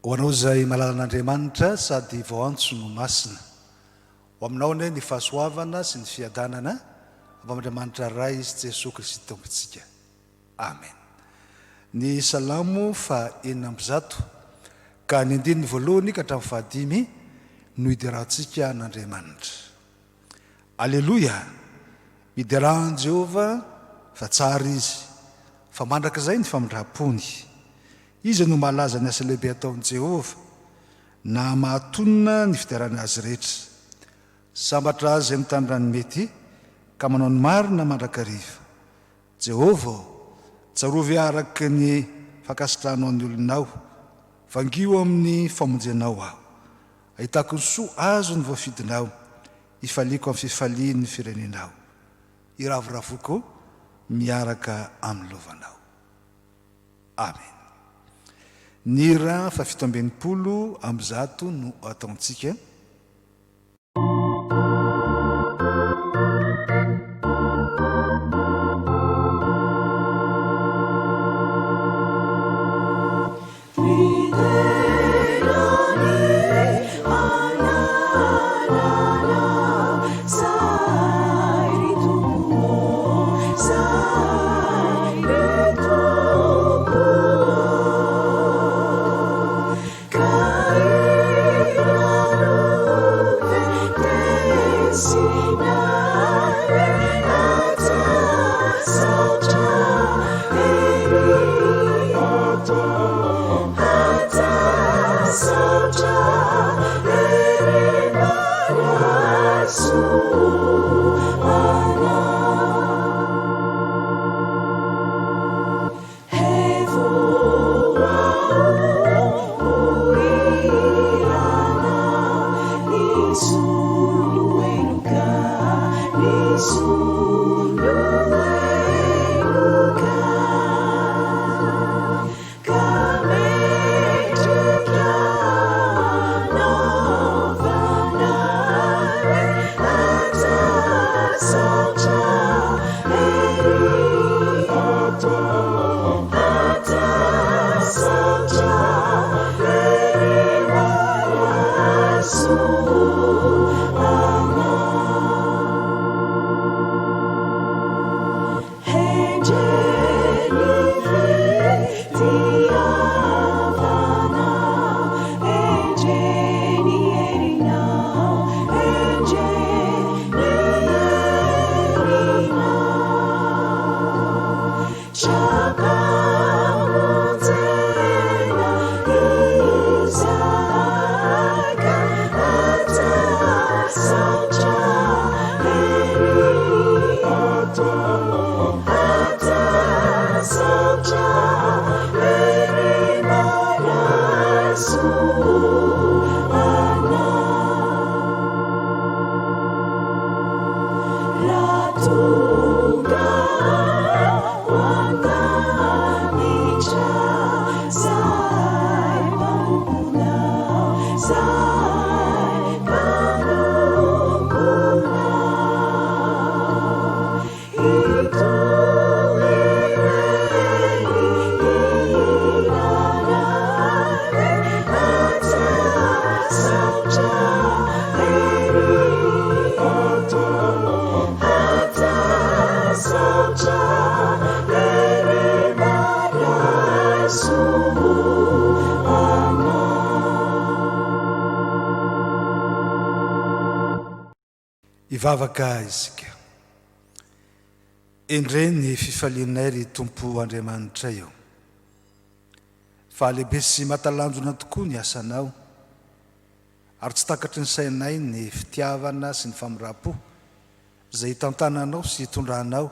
Ho anao izay malalan'Andriamanitra sady voaantso no masina. Ho aminao anie ny fahasoavana sy ny fiadanana avy amin'Andriamanitra Ray sy Jesoa Kristy Tompontsika. Amen. Ny Salamo faha 106 ka ny andininy voalohany ka hatramin'ny fahadimy no hiderantsika an'Andriamanitra. Aleloia! Miderà an'i Jehovah fa tsara Izy, fa mandrakizay ny famindram-pony. Iza no mahalaza ny asa lehibe ataon'i Jehovah, na mahatonona ny fiderana azy rehetra? Sambatra azy izay mitandrina ny mety, ka manao ny marina mandrakariva. Jehovah ô, tsarovy araka ny fankasitrahanao ny olonao, vangio amin'ny famonjenao aho. Ahitako ny soa azon'ny voafidinao, hifaliako amin'ny fifalian'ny firenenao. Hiravoravoako miaraka amin'ny lovanao. Amen. Ny hira faha 167 no ataontsika. Hivavaka isika. Endrey ny fifalianay ry Tompo Andriamanitray ô. Fa lehibe sy mahatalanjona tokoa ny asanao, ary tsy takatry ny sainay ny fitiavana sy ny famindram-po izay itantananao sy itondranao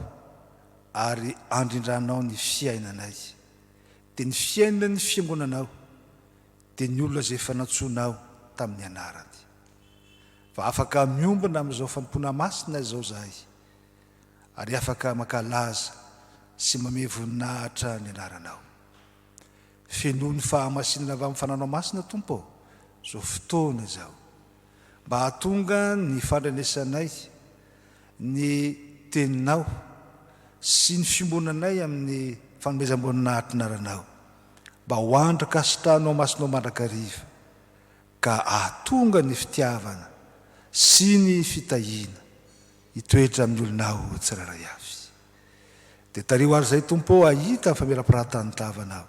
ary andrindranao ny fiainanay, dia ny fiainan'ny Fiangonanao, dia ny olona izay efa nantsoinao tamin'ny anarany. Fa afaka miombona amin'izao fanompoana masina izao izahay, ary afaka mankalaza sy mamehy voninahitra ny anaranao. Fenoy ny fahamasinana avy amin'ny Fananao Masina, Tompo ô, izao fotoana izao, mba hahatonga ny fandrenesanay ny Teninao sy ny fiombonanay amin'ny fanomezam-boninahitry ny anaranao. mba ho andro ankasitrahanao masonao mandrakariva ka ahatonga ny fitiavana sy ny fitahiana hitoetra amin'ny olonao tsirairay avy. Dia tariho ary izay Tompo ô hahita ny famirapiratan'ny tavanao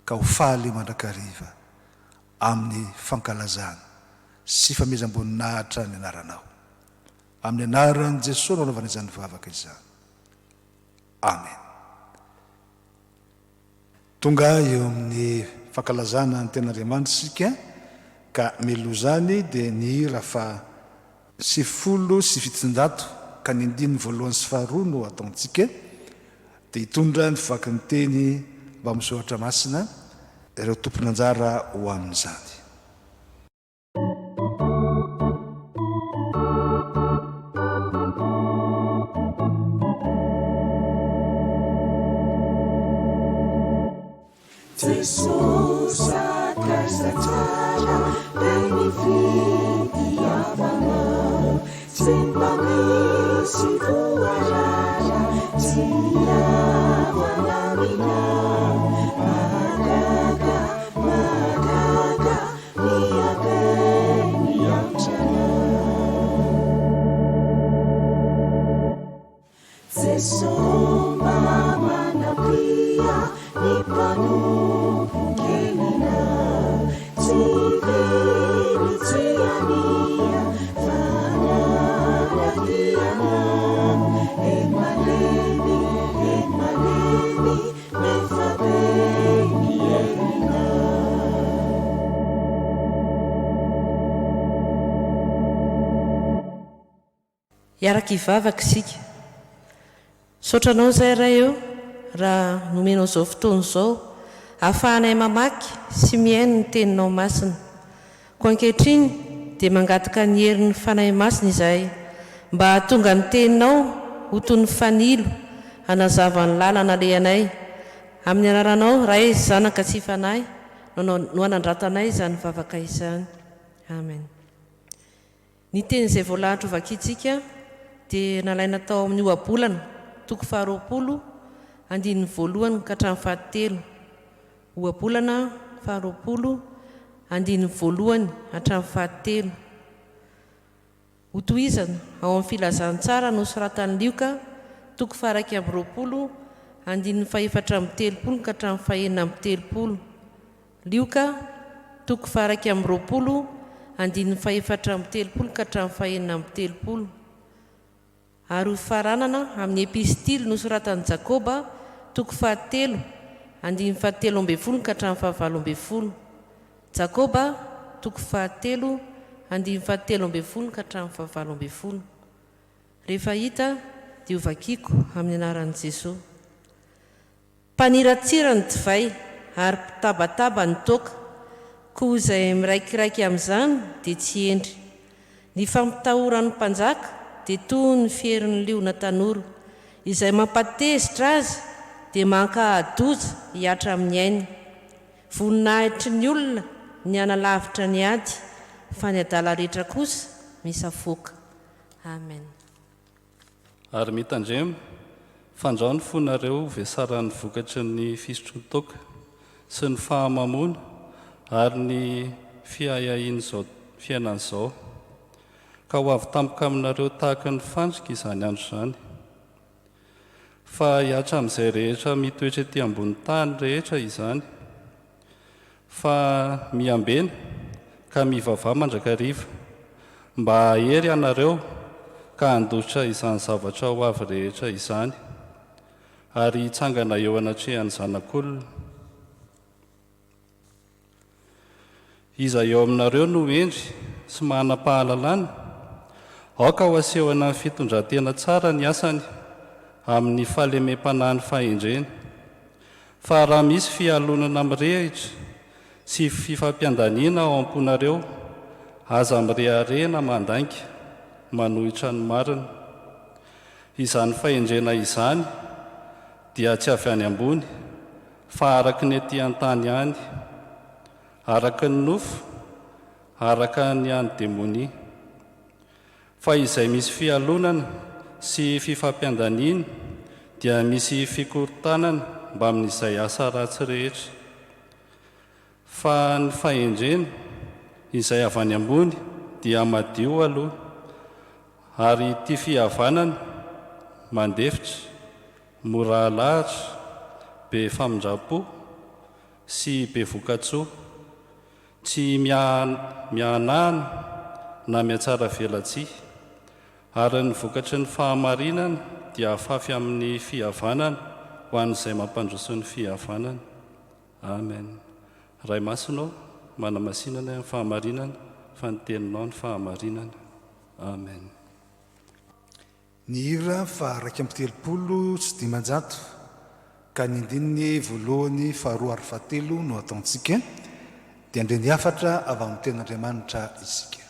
ka ho faly mandrakariva amin'ny fankalazana sy famehezam-boninahitra ny anaranao. Amin'ny anaran'i Jesoa no anaovana izany vavaka izany. Amen. Tonga eo amin'ny fankalazana ny Tenin'Andriamanitra isika ka mialoha izany dia ny hira faha 790 ka ny andininy voalohany sy faharoa no ataontsika dia hitondra ny fivakin'ny teny mbamin'ny soratra masina ireo tompon'anjara ho amin'izany. Hiaraka hivavaka isika. Misaotra Anao izahay Ray o, raha nomenao izao fotoana izao ahafahanay mamaky sy mihaino ny Teninao Masina. Koa ankehitriny dia mangataka ny herin'ny Fanahy Masina izahay mba hahatonga ny Teninao ho toy ny fanilo hanazava ny lalana alehanay. Amin'ny anaranao, Ray, Zanaka sy Fanahy, no no anandratanay izany vavaka izany. Amen. Ny teny izay voalahatra hovakintsika dia nalaina tao amin'ny Ohabolana, toko faharoapolo, andininy voalohany ka hatramin'ny fahatelo. Ohabolana faharoapolo, andininy voalohany hatramin'ny fahatelo. Hotohizana ao amin'ny Filazantsara nosoratan'i Lioka, toko faha-21, andininy faha-34 ka hatramin'ny faha-36. Lioka, toko faha-21, andininy faha-34 ka hatramin'ny faha-36. Ary hofaranana amin'ny epistily nosoratan'i Jakoba, toko fahatelo, andininy fahatelo ambin'ny folo ka hatramin'ny fahavalo ambin'ny folo. Jakoba, toko fahatelo, andininy fahatelo ambin'ny folo ka hatramin'ny fahavalo ambin'ny folo. Rehefa hita dia hovakiko amin'ny anaran'i Jesoa. Mpaniratsira ny divay ary mpitabataba ny toaka, koa izay miraikiraiky amin'izany dia tsy hendry. Ny fampitahoran'ny mpanjaka dia toy ny fierin'ny liona tanora, izay mampatezitra azy dia mankahadoza hihatra amin'ny ainy. Voninahitry ny olona ny hanalavitra ny ady, fa ny adala rehetra kosa misafoaka. Amen. Ary mitandrema, fandrao ny fonareo ho vesaran'ny vokatry ny fisotroan-toaka sy ny fahamamoana ary ny fiahiahian'izao fiainana izao, ka ho avy tampoka aminareo tahaka ny fandrika izany andro izany. Fa hihatra amin'izay rehetra mitoetra ety ambony tany rehetra izany. Fa miambena ka mivavaha mandrakariva, mba hahery ianareo ka handositra izany zavatra ho avy rehetra izany, ary hitsangana eo anatrehan'ny Zanak'olona. Iza eo aminareo no hendry sy manam-pahalalana? Aoka ho asehona amin'ny fitondran-tena tsara ny asany, amin'ny fahalemem-panahin'ny fahendrena. Fa raha misy fialonana mirehitra sy fifampiandaniana ao am-ponareo, aza mirehareha na mandainga, manohitra ny marina. Izany fahendrena izany dia tsy avy any ambony, fa araka ny ety an-tany ihany, araka ny nofo, araka ny an'ny demonia. Fa izay misy fialonana sy fifampiandaniana dia misy fikorontanana mbamin'izay asa ratsy rehetra. Fa ny fahendrena, izay avy any ambony, dia madio aloha, ary tia fihavanana, mandefitra, mora alahatra, be famindram-po, sy be voka-tsoa, tsy miahanahana na mihatsara velatsihy. Ary ny vokatry ny fahamarinana dia afafy amin'ny fihavanana ho an'izay mampandroso ny fihavanana. Amen. Ray Masina ô, manamasina anay amin'ny fahamarinana, fa ny Teninao no fahamarinana. Amen. Ny hira faha 531 ka ny andininy voalohany, faharoa ary fahatelo no ataontsika, dia handre ny hafatra avy amin'ny Tenin'Andriamanitra isika.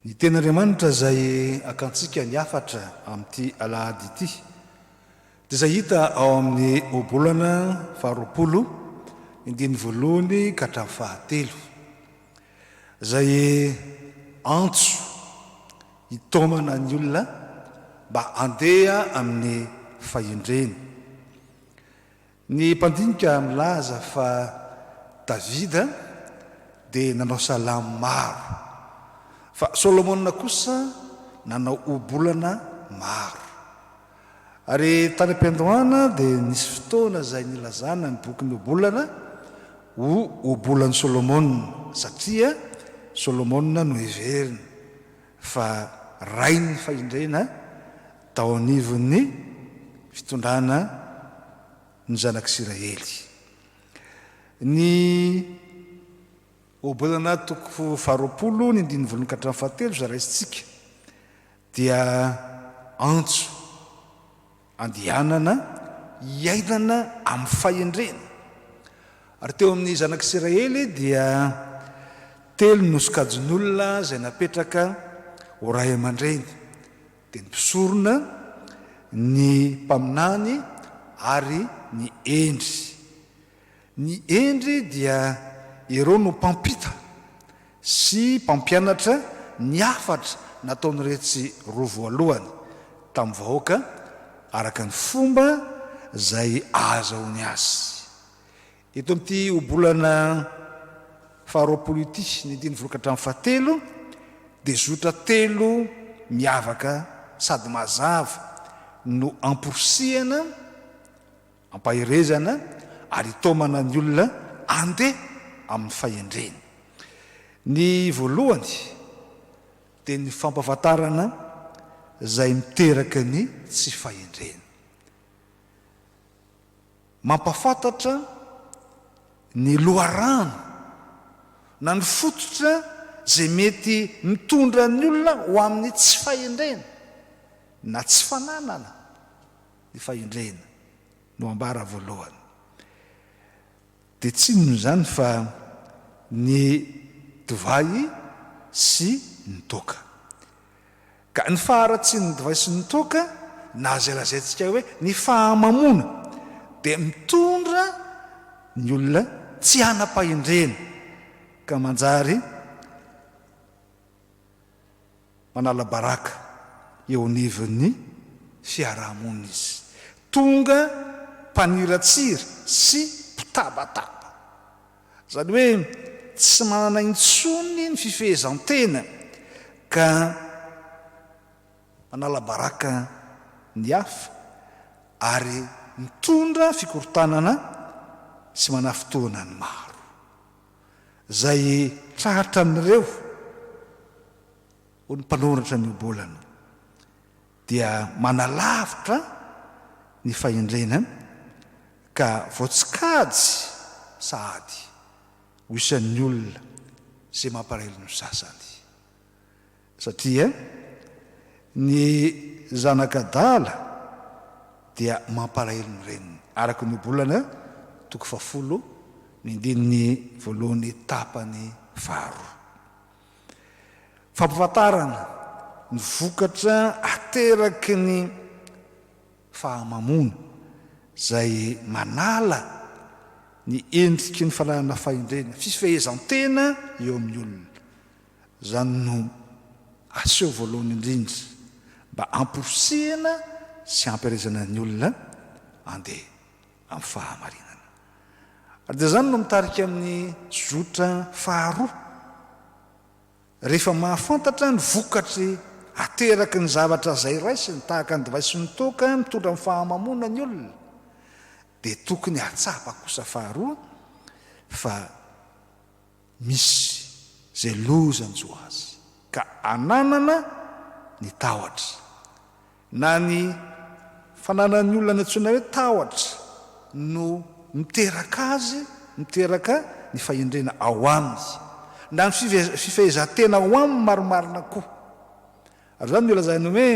Ny Tenin'Andriamanitra izay akantsika ny hafatra amin'ity alahady ity dia izay hita ao amin'ny Ohabolana faharoapolo, andininy voalohany ka hatramin'ny fahatelo, izay antso hitaomana ny olona mba handeha amin'ny fahendrena. Ny mpandinika milaza fa Davida dia nanao salamo maro, fa Solomona kosa nanao ohabolana maro. Ary tany am-piandohana dia nisy fotoana izay nilazana ny bokin'ny Ohabolana ho Ohabolan'i Solomona, satria Solomona no heverina fa rain'ny fahendrena tao anivon'ny fitondrana ny zanak'Isiraely. Ny Ohabolana toko faharoapolo, ny andininy voalohany ka hatramin'ny fahatelo izay raisintsika dia antso andehanana hiainana amin'ny fahendrena. Ary teo amin'ny zanak'Isiraely dia telo no sokajin'olona izay napetraka ho ray aman-dreny, dia ny mpisorona, ny mpaminany ary ny hendry. Ny hendry dia ireo no mpampita sy mpampianatra ny hafatra nataon'iretsy roa voalohany tamin'ny vahoaka araka ny fomba izay ahazahoany azy. Eto amin'ity ohabolana faharoapolo ity, ny andininy voalohany ka hatramin'ny fahatelo, dia zotra telo miavaka sady mazava no amporisihana Ampaherezana ary itaomana ny olona handeha amin'ny fahendrena. Ny voalohany dia ny fampahafantarana izay miteraka ny tsy fahendrena. Mampahafantatra ny loharano na ny fototra izay mety mitondra ny olona ho amin'ny tsy fahendrena na tsy fananana. Ny fahendrena no ambara voalohany. Dia tsy inona izany fa ny divay sy ny toaka. Ka ny faharatsian'ny divay sy ny toaka, na izay lazaintsika hoe ny fahamamoana, dia mitondra ny olona tsy hanam-pahendrena, ka manjary Manala baraka eo anivon'ny fiarahamonina izy. Tonga mpaniratsira sy mpitabataba. Izany hoe tsy manana intsony ny fifehezan-tena ka manala baraka ny hafa ary mitondra fikorontanana sy manafintohina ny maro. Izay tratran'ireo, hoy ny mpanoratra ny ohabolana. Dia manalavitra ny fahendrena ka voatsikajy sahady ho isan'ny olona izay mampalahelo ny sasany. Satria ny zanak'adala dia mampalahelo ny reniny, araka ny ohabolana toko fahafolo ny andininy voalohany tapany faharoa. Fampahafantarana ny vokatra ateraky ny fahamamoana izay manala ny endriky ny fananana fahendrena, fifehezan-tena eo amin'ny olona. Izany no aseho voalohany indrindra mba hamporisihana sy hampielezana ny olona handeha amin'ny fahamarinana. Ary dia izany no mitarika amin'ny zotra faharoa. Rehefa mahafantatra ny vokatry ateraky ny zavatra izay raisiny, tahaka ny divay sy ny toaka mitondra amin'ny fahamamoana ny olona, dia tokony hahatsapa kosa faharoa fa misy izay loza hanjo azy, ka ananana ny tahotra, na ny fananan'ny olona ny antsoina hoe tahotra no miteraka azy, miteraka ny fahendrena ao aminy, na ny fifehezan-tena ao aminy marimarina koa. Ary izany no ilazany hoe,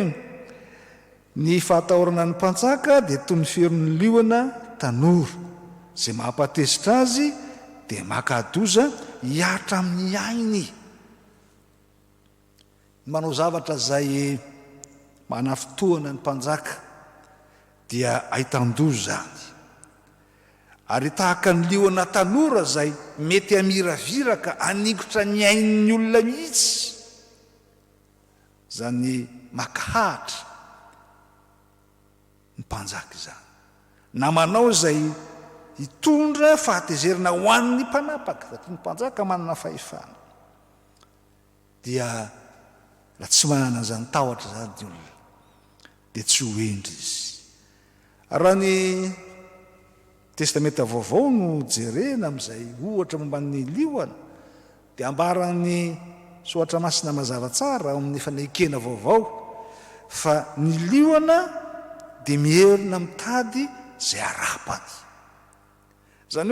Ny fahatahorana ny mpanjaka dia toy ny feron'ny liona tanora, izay mampatezitra azy dia maka-doza hihatra amin'ny ainy. Ny manao zavatra izay manafintohina ny mpanjaka dia ahitan-doza izany. Ary tahaka ny liona tanora izay mety hamiravira ka haningotra ny ain'ny olona mihitsy, Izany makahatra ny mpanjaka izany, na manao izay hitondra fahatezerana ho an'ny mpanapaka, satria ny mpanjaka manana fahefana, dia raha tsy manana an'izany tahotra izany ny olona, dia tsy ho hendry izy. Raha ny Testamenta Vaovao no jerena amin'izay ohatra momba ny liona, dia ambaran'ny Soratra Masina mazava tsara ao amin'ny Fanekena Vaovao fa ny liona dia mierona mitady izay harapany. Izany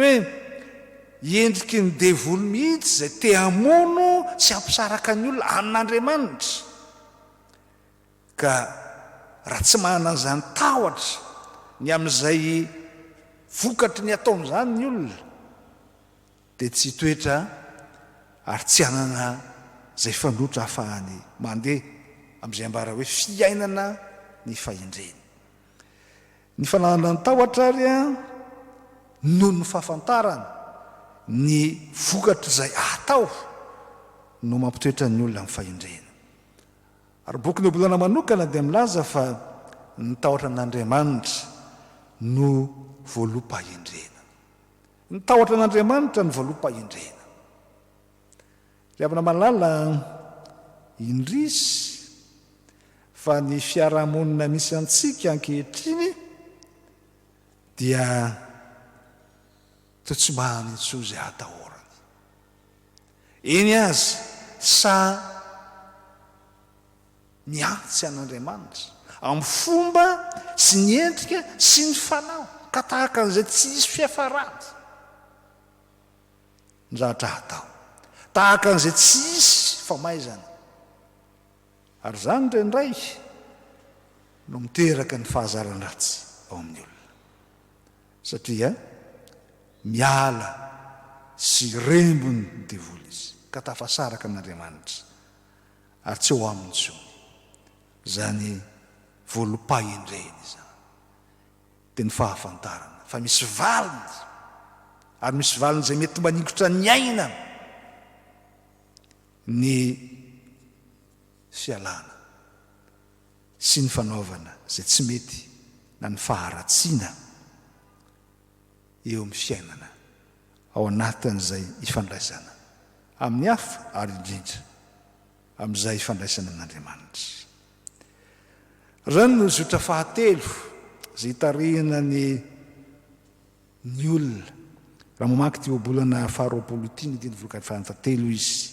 hoe endriky ny devoly mihitsy izay te hamono sy hampisaraka ny olona amin'Andriamanitra. Ka raha tsy manana an'izany tahotra ny amin'izay vokatry ny ataony izany ny olona, dia tsy hitoetra ary tsy hanana izay fanoitra ahafahany mandeha amin'izay ambara hoe fiainana ny fahendreny. Ny fananana ny tahotra ary noho ny fahafantarana ny vokatr'izay atao no mampitoetra ny olona amin'ny fahendrena. Ary boky ny Ohabolana manokana dia milaza fa ny tahotra an'Andriamanitra no voaloham-pahendrena. Ny tahotra an'Andriamanitra no voaloham-pahendrena. Ry havana malala, indrisy fa ny fiarahamonina misy antsika ankehitriny dia toa tsy mahana intsony izay hatahorany. Eny aza, sa miantsy an'Andriamanitra amin'ny fomba sy ny endrika sy ny fanao, ka tahaka an'izay tsy hisy fiafarany ny zavatra hatao, tahaka an'izay tsy hisy famaizana. Ary izany indraindray no miteraka ny fahazaran-dratsy ao amin'ny olona. Satria miala sy rembony ny devoly izy, ka tafasaraka amin'Andriamanitra, ary tsy eo aminy intsony izany voaloham-pahendrena izany, dia ny fahafantarana fa misy valiny, ary misy valiny izay mety maningotra ny aina ny fialana. sy ny fanaovana izay tsy mety na ny faharatsiana eo amin'ny fiainana ao anatin'izay ifandraisana amin'ny hafa ary indrindra amin'izay ifandraisana amin'Andriamanitra. Ireo no zotra fahatelo izay itarihina ny ny olona. Raha mamaky ity ohabolana faharoapolo ity ny andininy voalohany fahatelo izy.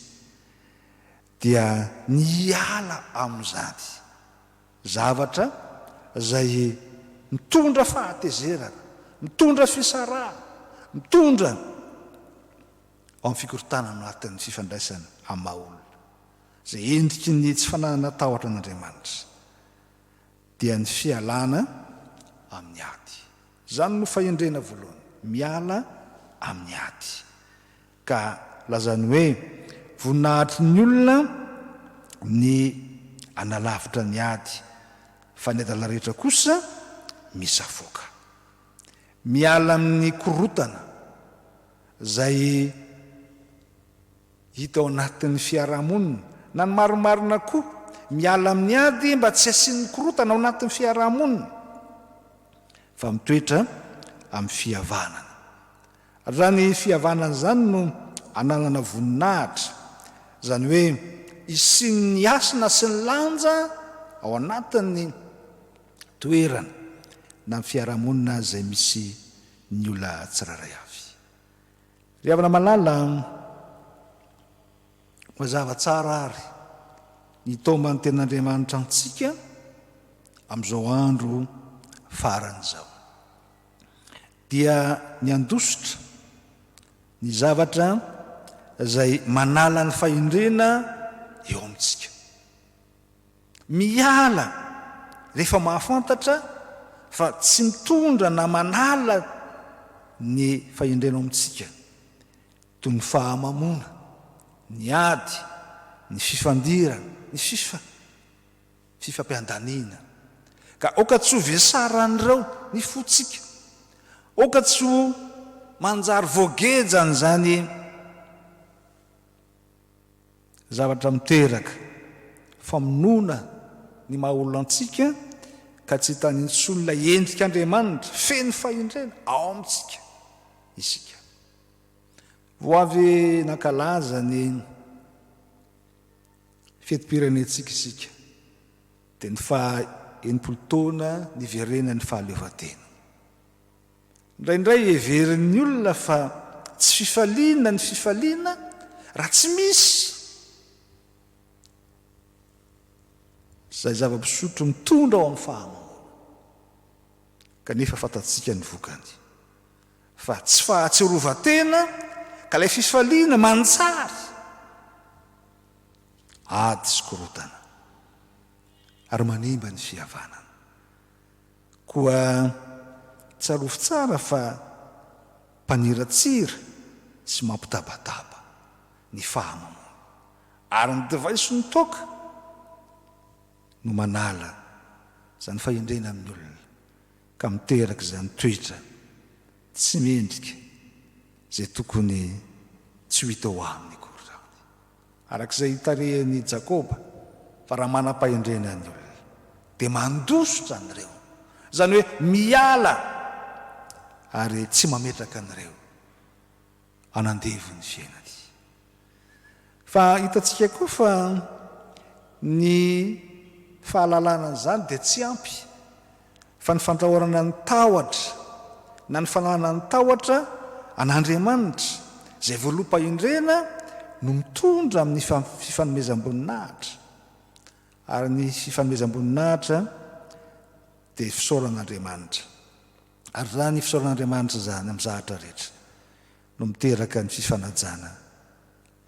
Dia ny hiala amin'izany. Zavatra izay mitondra fahatezerana, mitondra fisarahana, mitondra ao amin'ny fikorontanana ao anatin'ny fifandraisana amin'ny maha olona, izay endriky ny tsy fananana tahotra an'Andriamanitra, dia ny fialana amin'ny ady. Izany no fahendrena voalohany, miala amin'ny ady. Ka lazany hoe voninahitry ny olona ny hanalavitra ny ady, fa ny adala rehetra kosa misafoaka. Miala amin'ny korotana izay hita ao anatin'ny fiarahamonina, na ny marimarina koa, miala amin'ny ady mba tsy hasian'ny korotana ao anatin'ny fiarahamonina, fa mitoetra amin'ny fihavanana. Ary izany fihavanana izany no ananana voninahitra, izany hoe isian'ny hasina sy ny lanja ao anatin'ny toerana na ny fiarahamonina izay misy ny olona tsirairay avy. Ry havana malala, mazava tsara ary ny taoman'ny Tenin'Andriamanitra antsika amin'izao andro farany izao. Dia ny handositra ny zavatra izay manala ny fahendrena eo amintsika. Miala rehefa mahafantatra fa tsy mitondra na manala ny fahendrena ao amintsika, toy ny fahamamoana, ny ady, ny fifandirana, ny fifa, fifampiandaniana. Ka aoka tsy ho vesaran'ireo ny fontsika. Aoka tsy ho manjary voagejan'izany zavatra miteraka famonoana ny maha olona antsika ka tsy hitany intsony ilay endrik'Andriamanitra feno fahendrena ao amintsika isika. Vao avy nankalaza ny fetim-pirenentsika isika dia ny faha 60 taona niverenan'ny fahaleovantena. Indraindray heverin'ny olona fa tsy fifaliana ny fifaliana raha tsy misy izay zava-pisotro mitondra ao amin'ny fahamamoana. Kanefa fantatsika ny vokany fa tsy fahatsiarovan-tena ka ilay fifaliana manjary ady sy korontana ary manimba ny fihavanana. Koa tsarovy tsara fa mpaniratsira sy mampitabataba ny fahamamoana, ary ny divay sy ny toaka no manala izany fahendrena amin'ny olona ka miteraka izany toetra tsy mendrika izay tokony tsy ho hita ao aminy akory izany. Araka izay tarihin'i Jakoba fa raha manam-pahendrena ny olona dia mandositra an'ireo, izany hoe miala ary tsy mametraka an'ireo hanandevo ny fiainany. Fa hitantsika koa fa ny fahalalana an'izany dia tsy ampy Fa ny fandahorana ny tahotra na ny fananana ny tahotra an'Andriamanitra, izay voaloham-pahendrena, no mitondra amin'ny fifanomezam-boninahitra. Ary ny fifanomezam-boninahitra dia fisaorana Andriamanitra. Ary izany fisaorana Andriamanitra izany amin'ny zavatra rehetra no miteraka ny fifanajana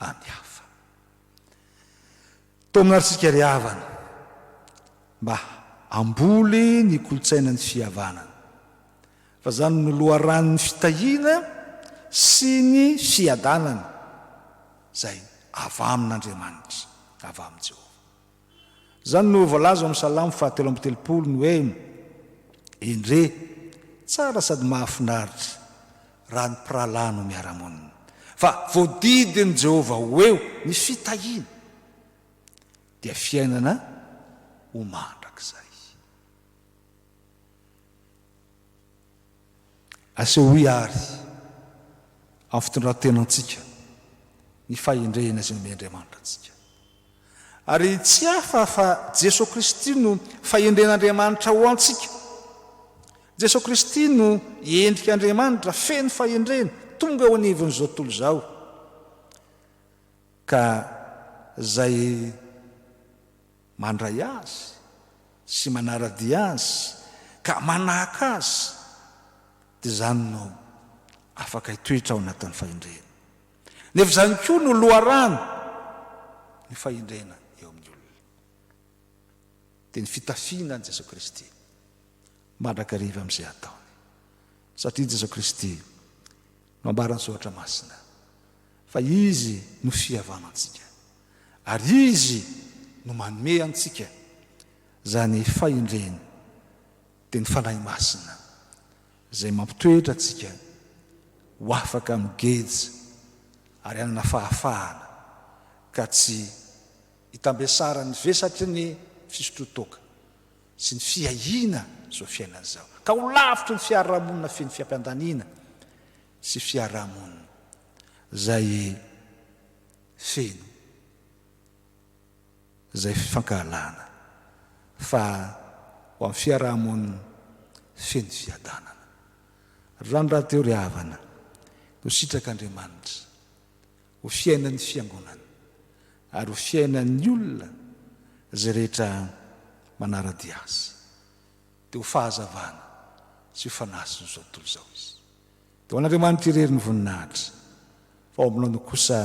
amin'ny hafa. Taomina ary isika ry havana mba hamboly ny kolontsainan'ny fihavanana fa izany no loharanon'ny fitahiana sy ny fiadanana izay avy amin'Andriamanitra, avy amin'i Jehovah. Izany no voalaza ao amin'ny Salamo faha-33 ny hoe, Endrey, tsara sady mahafinaritra raha ny mpirahalahy no miara-monina. Fa voadidin'i Jehovah ho eo ny fitahiana, dia fiainana ho mandrakizay. Asehoy àry amin'ny fitondran-tenantsika ny fahendrena izay nomen'Andriamanitra antsika. Ary tsy hafa fa Jesoa Kristy no fahendren'Andriamanitra ho antsika. Jesoa Kristy no endrik'Andriamanitra feno fahendrena tonga eo anivon'izao tontolo izao. Ka izay mandray Azy. sy manara-dia Azy ka manahaka Azy, dia izany no afaka hitoetra ao anatin'ny fahendrena. Nefa izany koa no loharano ny fahendrena eo amin'ny olona. Dia ny fitafiana an'i Jesoa Kristy mandrakariva amin'izay ataony. Satria Jesoa Kristy no ambaran'ny Soratra Masina fa Izy no fihavanantsika ary Izy no manome antsika izany fahendrena dia ny Fanahy Masina izay mampitoetra antsika ho afaka amin'ny geja ary hanana fahafahana ka tsy hitambesaran'ny vesatry ny fisotroan-toaka sy ny fiahiana izao fiainana izao, ka ho lavitry ny fiarahamonina feno fiampiandaniana sy fiarahamonina izay feno izay fifankahalana fa ho amin'ny fiarahamonina feno fiadanana. Ry zany rahateo ry havana no sitrak'Andriamanitra ho fiainan'ny Fiangonana ary ho fiainan'ny olona izay rehetra manara-dia Azy. Dia ho fahazavana sy ho fanasin'izao tontolo izao izy. Dia ho an'Andriamanitra irery ny voninahitra, fa ao aminao kosa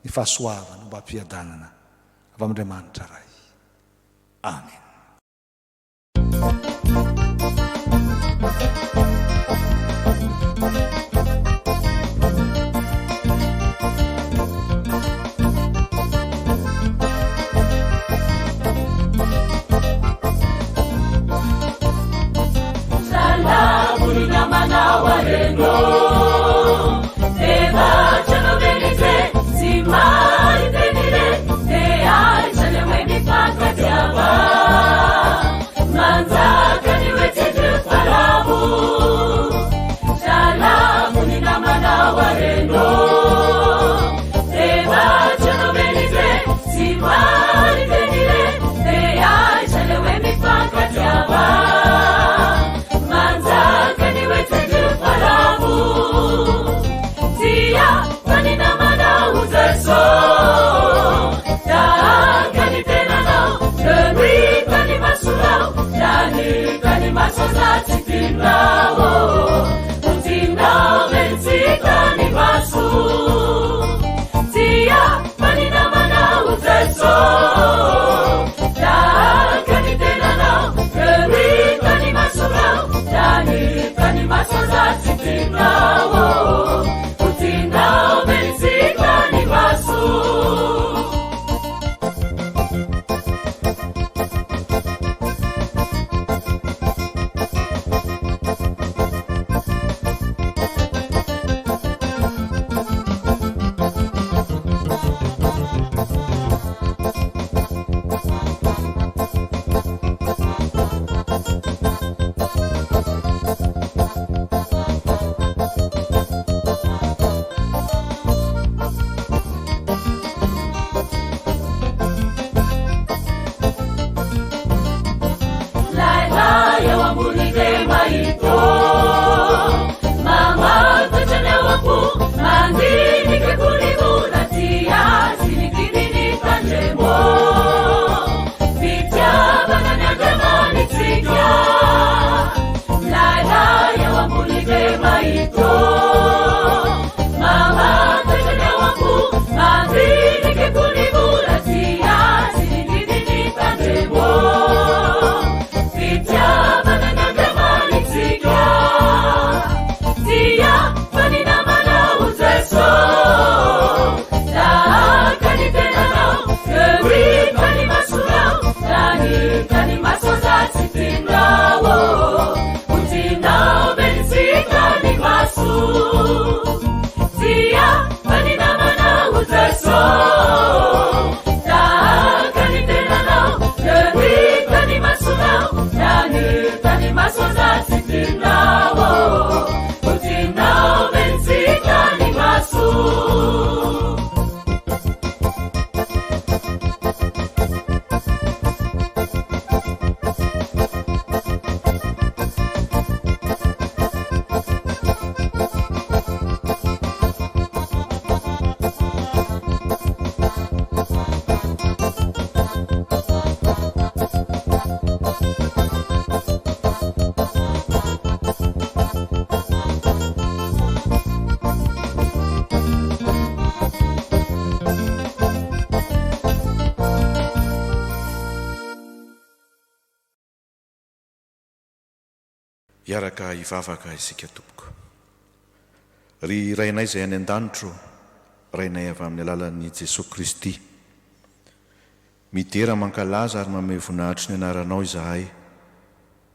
ny fahasoavana ombam-piadanana avy amin'Andriamanitra Ray. Amena. Hiaraka hivavaka isika tompoko. Ry Rainay izay any an-danitra ô, Rainay avy amin'ny alalan'i Jesoa Kristy. Midera, mankalaza ary mamehy voninahitry ny anaranao izahay,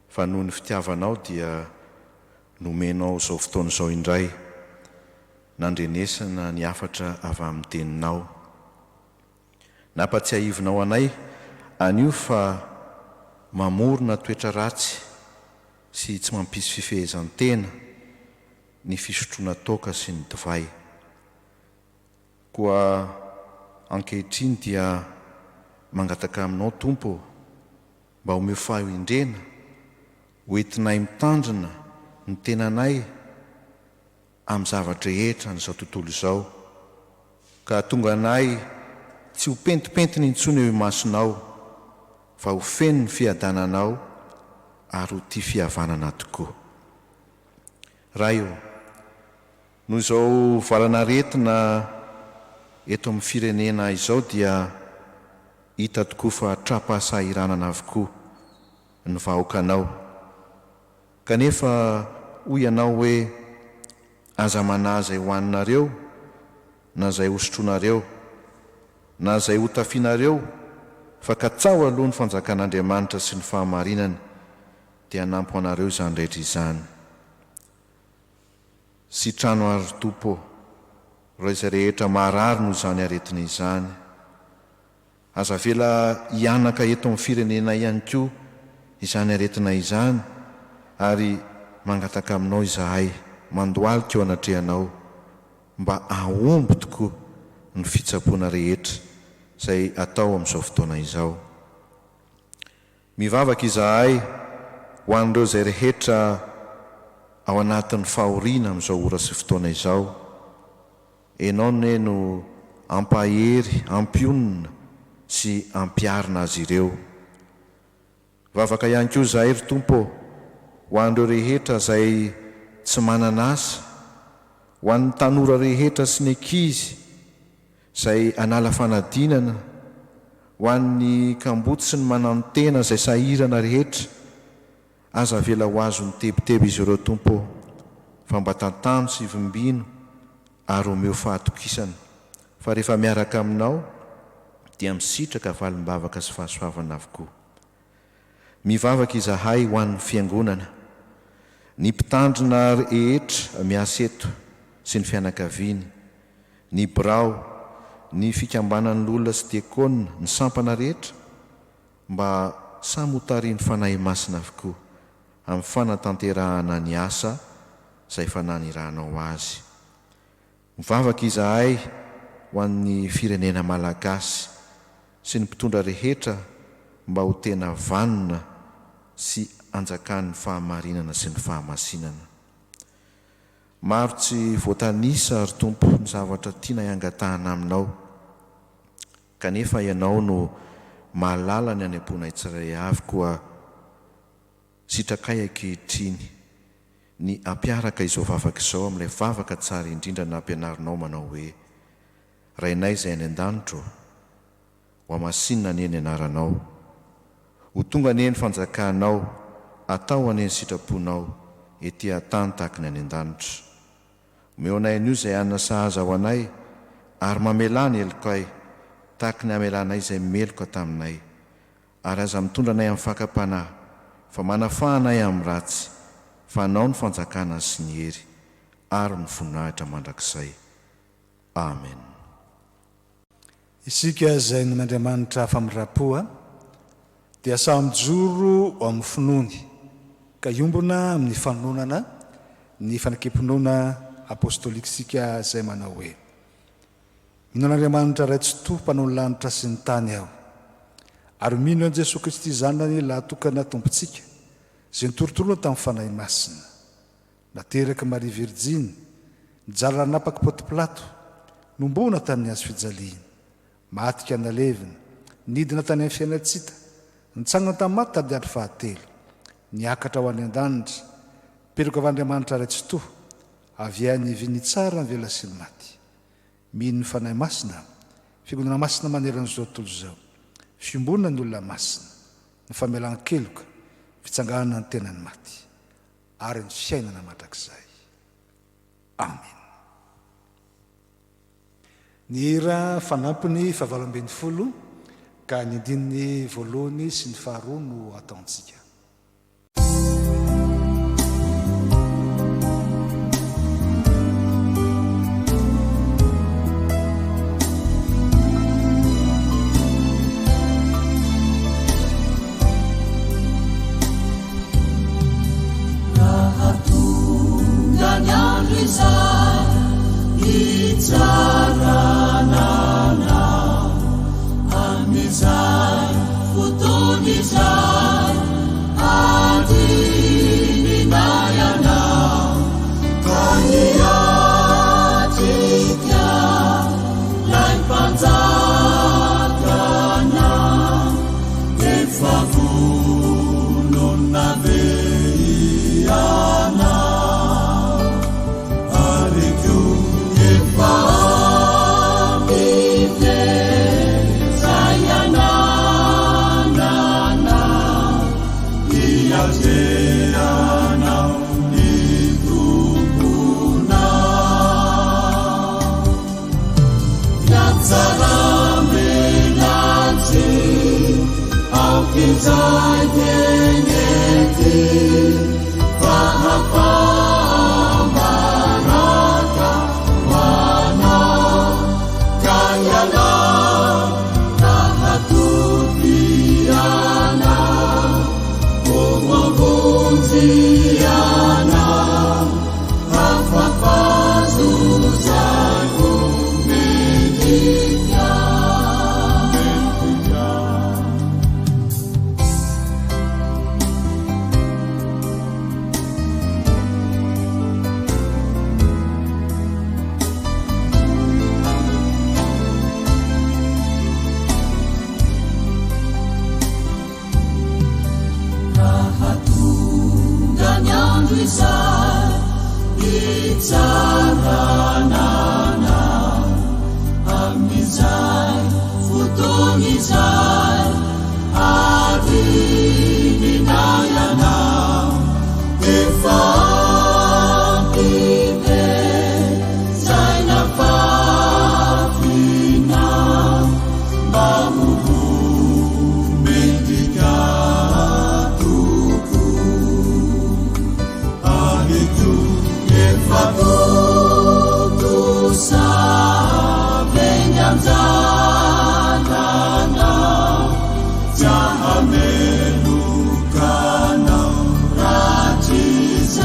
fa noho ny fitiavanao dia nomenao izao fotoana izao indray nandrenesana ny hafatra avy amin'ny teninao. Nampatsiahivinao anay anio fa mamorona toetra ratsy sy tsy mampisy fifehezan-tena ny fisotroana toaka sy ny divay. Koa ankehitriny dia mangataka aminao Tompo ô, mba omeo fahendrena ho entinay mitandrina ny tenanay amin'ny zava-drehetra an'izao tontolo izao, ka hahatonga anay tsy ho pentimpentina intsony eo imasonao, fa ho feno ny fiadananao ary ho tia fihavanana tokoa. Ray ô, noho izao valan'aretina eto amin'ny firenena izao dia hita tokoa fa tra-pahasahiranana avokoa ny vahoakanao. Kanefa hoy ianao hoe, Aza manahy izay hohaninareo, na izay hosotroinareo, na izay hotafianareo, fa katsaho aloha ny fanjakan'Andriamanitra sy ny fahamarinany, dia hanampy ho anareo izany rehetra izany. Sitrano àry, ry Tompo ô, ireo izay rehetra marary noho izany aretina izany. Aza avela hihanaka eto amin'ny firenenay ihany koa izany aretina izany ary mangataka aminao izahay, mandohalika eo anatrehanao mba hahomby tokoa ny fitsaboana rehetra izay atao amin'izao fotoana izao. Mivavaka izahay ho an'ireo izay rehetra ao anatin'ny fahoriana amin'izao ora sy fotoana izao. Enao ne no ampahery, ampionona sy ampiarina azy ireo. Vavaka ihany koa izahay ry Tompo ô, ho an'ireo rehetra izay tsy manana asa, ho an'ny tanora rehetra sy ny ankizy izay hanala fanadinana, ho an'ny kamboty sy ny manantena izay sahirana rehetra, Aza avela ho azon'ny tebiteby izy ireo Tompo ô, fa mba tantano sy vimbino ary omeo fahatokisana fa rehefa miaraka aminao dia misitraka valim-bavaka sy fahasoavana avokoa. Mivavaka izahay ho an'ny Fiangonana, ny mpitandrina rehetra miasa eto sy ny fianakaviany, ny birao, ny fikambanan'ny loholona sy diakona, ny sampana rehetra, Mba samy ho tarihin'ny Fanahy Masina avokoa amin'ny fanatanterahana ny asa izay efa nanirahanao azy. Mivavaka izahay ho an'ny firenena Malagasy sy ny mpitondra rehetra mba ho tena vanona sy hanjakan'ny fahamarinana sy ny fahamasinana. Maro tsy voatanisa ry Tompo ny zavatra tianay angatahana aminao. Kanefa Ianao no mahalala ny any am-ponay tsirairay avy koa sitrakay ankehitriny ny hampiaraka izao vavaka izao amin'ilay vavaka tsara indrindra nampianarinao manao hoe, Rainay izay any an-danitra ô, hohamasinina anie ny anaranao. Ho tonga anie ny fanjakanao, atao anie ny sitraponao ety an-tany tahaka ny any an-danitra. Omeo anay anio izay hanina sahaza ho anay, ary mamelà ny helokay, tahaky ny hamelanay izay meloka taminay. Ary aza mitondra anay amin'ny fakam-panahy, fa manafaha anay amin'ny ratsy, fa Anao ny fanjakana sy ny hery ary ny voninahitra mandrakizay. Amen. Isika izay nomen'Andriamanitra famindram-po dia samy mijoro ao amin'ny finoany ka hiombona amin'ny fanononana ny fanekem-pinoana apostoliksika izay manao hoe, Mino an'Andriamanitra Ray Tsitoha Mpanao ny lanitra sy ny tany aho, ary mino an'i Jesoa Kristy Zanany lahatokana Tompontsika, izay notorotoroina tamin'ny Fanahy Masina, Naterak'i Maria Virjiny, nijaly ranapak'i Ponty Pilato, nomboana tamin'ny hazo fijaliana, maty ka nalevina, nidina tany amin'ny fiainan-tsita, nitsangana tamin'ny maty tamin'ny andro fahatelo, niakatra ho any an-danitra, nipetraka avy Andriamanitra Ray Tsitoha, avy any ivin'ny nitsara ny velona sy ny maty. Mino ny Fanahy Masina, Fiangonana Masina manerana izao tontolo izao, fiombonana ny olona masina, ny famelan-keloka, fitsanganana ny tenan'ny maty. ary ny fiainana mandrakizay. Amena. Ny hira fanampiny fahavalo 18 ka ny andininy voalohany sy ny faharoa no ataontsika. Raha tonga ny andro izay hitsarana anao, amin'izay fotoana izay adinonay ianao ka hiatrika ilay Mpanjakanao. Efa vonona ve ianao? Ary koa efa ampy ve izay anananao hiatrehanao ny Tomponao? Fiatsaram-belatsihy, aoka izay teny ety, fa hafaham-baraka ho anao, ka ianao raha toky anao, ho voavonjy ianao. Raha tonga ny andro izay hitsarana anao, amin'izay fotoana izay adinonay ianao, efa ampy be izay nafafinao mba ho Mendrika tokoa ary koa efa tontosa ve ny anjaranao tsy ahameloka anao rahatrizay.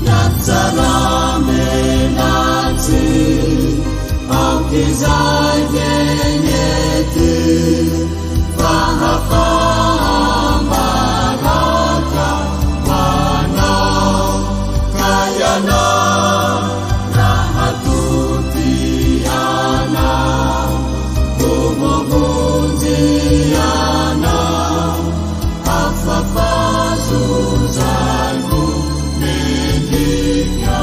Fiatsaram-belatsihy, aoka izay teny ety, fa hafaham-baraka ho anao, ka ianao raha toky anao, ho voavonjy ianao. Afafazo zay ho mendrika.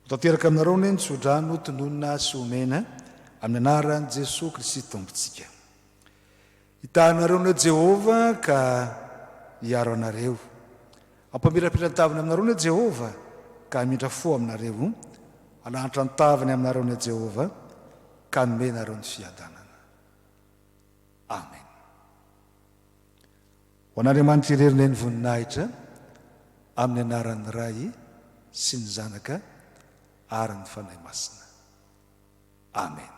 Ho tanteraka aminareo anie ny tsodrano tononina sy omena amin'ny anaran'i Jesoa Kristy Tompontsika. Hitahy anareo anie Jehovah ka hiaro anareo. Hampamirapira ny tavany aminareo anie Jehovah ka hamindra fo aminareo. Hanahantra ny tavany aminareo anie Jehovah ka hanome anareo ny fiadanana. Amen. Ho an'Andriamanitra irery anie ny voninahitra, amin'ny anaran'ny Ray sy ny Zanaka ary ny Fanahy Masina. Amena.